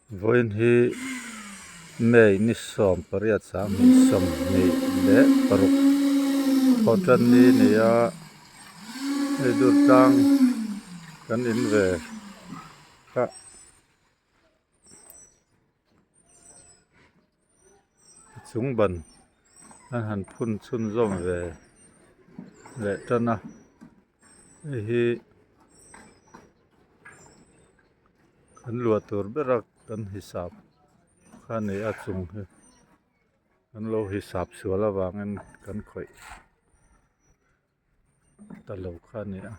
Vawiin hi May ni 18 2026 thawh tan ni a ni a hei dur tlang kan in ve kha. Chung ban an han phun chhunzawm ve leh tan a hei hi kan luah tur ber a kan hisap kha a ni a chung hi kan lo hisap sual avangin kan khawih ta lo kha a ni a.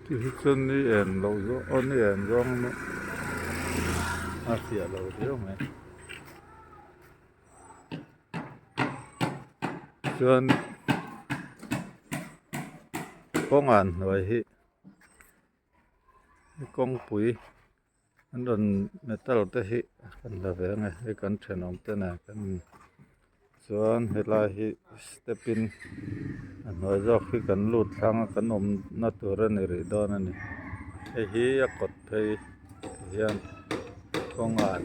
Ti hi chuan ni em loh zawng aw ni em zawng a fiah lo riau mai chuan kawngah hnuai hi kawngpui an rawn metal te hi kan la ve ang e hei kan thenawm te nen kan chuan helai hi step in a hnuai zawk hi kan lut thlang a kan awmna tur a ni rih dawn a ni hei hi a kawt phei hian kawngah.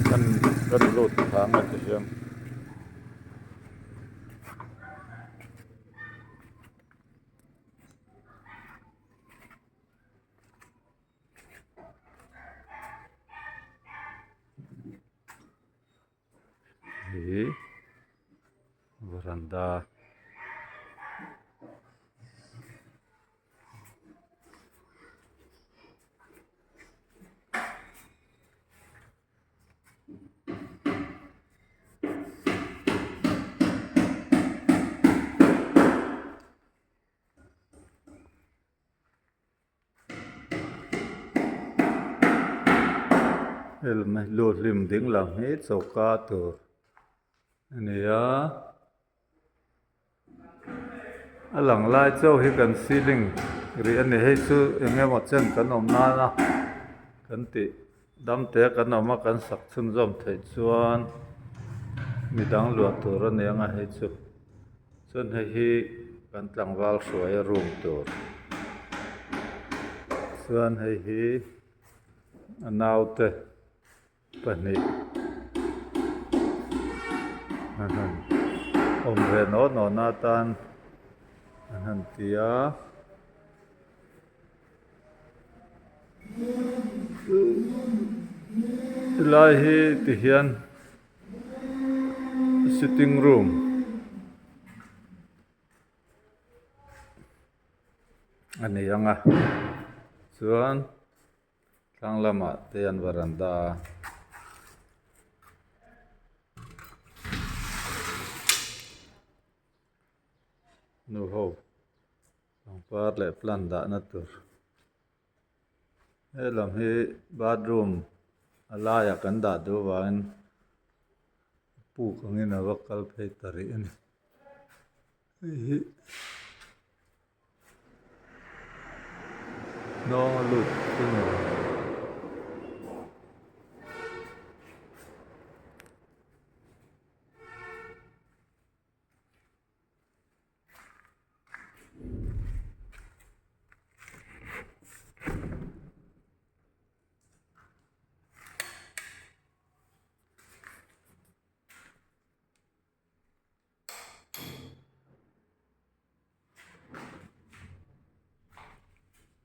Kan kan lut thang a ti hian. Hi varanda Helmet lu hlim ding lam hi choka tur a ni a a lang lai chauh hi kan ceiling rih a ni hei chu eng emaw chen kan awm nana kan tih dam te kan awm a kan sak chhunzawm theih chuan midang luah tur a ni ang a hei chu. Chuan hei hi kan tlangval hruaia room tur chuan hei hi a naute pahnih an han awm ve naw naw na atan an han ti a. Helai hi tihian. Sitting room a ni ang a chuan tlang lamah te an varanda a. Nu ho pangpar leh plant dahna tur. He lam hi bathroom a laiah kan dah duh avangin puk angin a va kal phei ta rih a ni hei hi hnawng a lut chu ni lo.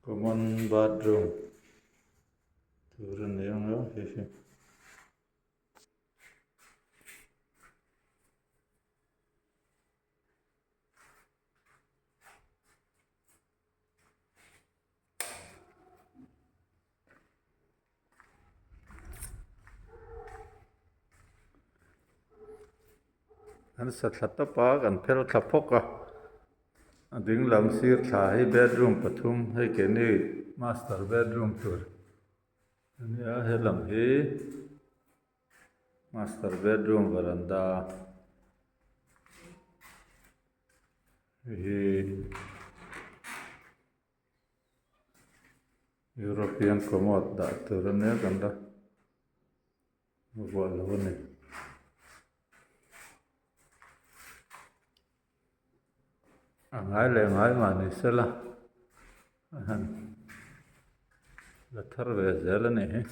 Common bathroom tur a ni ang a hei hi. An sa thla tawp a kan phel thla phawk a a ding lam sir thla hi bedroom pathum hei keini master bedroom tur a nia helam hi. Master bedroom varanda hi. European commode dah tur ania kan la vuah lo a ni. A ngai leh ngai mah ni sela a han la thar ve zel a nih hi.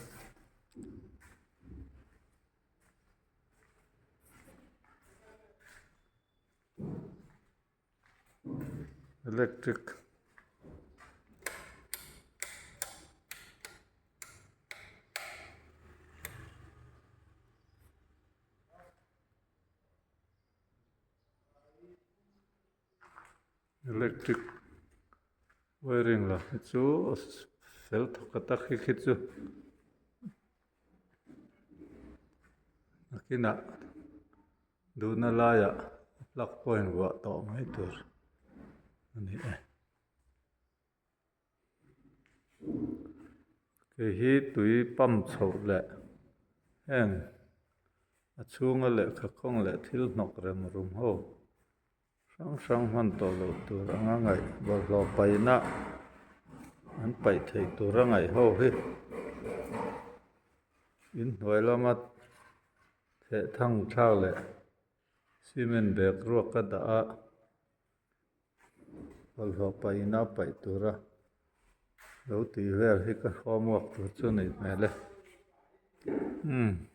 Electric electric wiring lah hi chu fel thawk a tak hi khi chu nakinah duhna laiah plug point vuah tawh mai tur a ni e. Kei hi tui pump chhoh leh heng a chhunga lehkha khawng leh thil hnawk rem rum ho hrang hrang hman tawh loh tur anga ngaih bawlhhlawh paihna an paih theih tur a ngaih ho hi inhnuai lama thehthang thlak leh cement bag ruak ka dah a. Bawlhhlawh paihna paih tura lo tih vel hi ka homework tur chu a nih hmel e umm.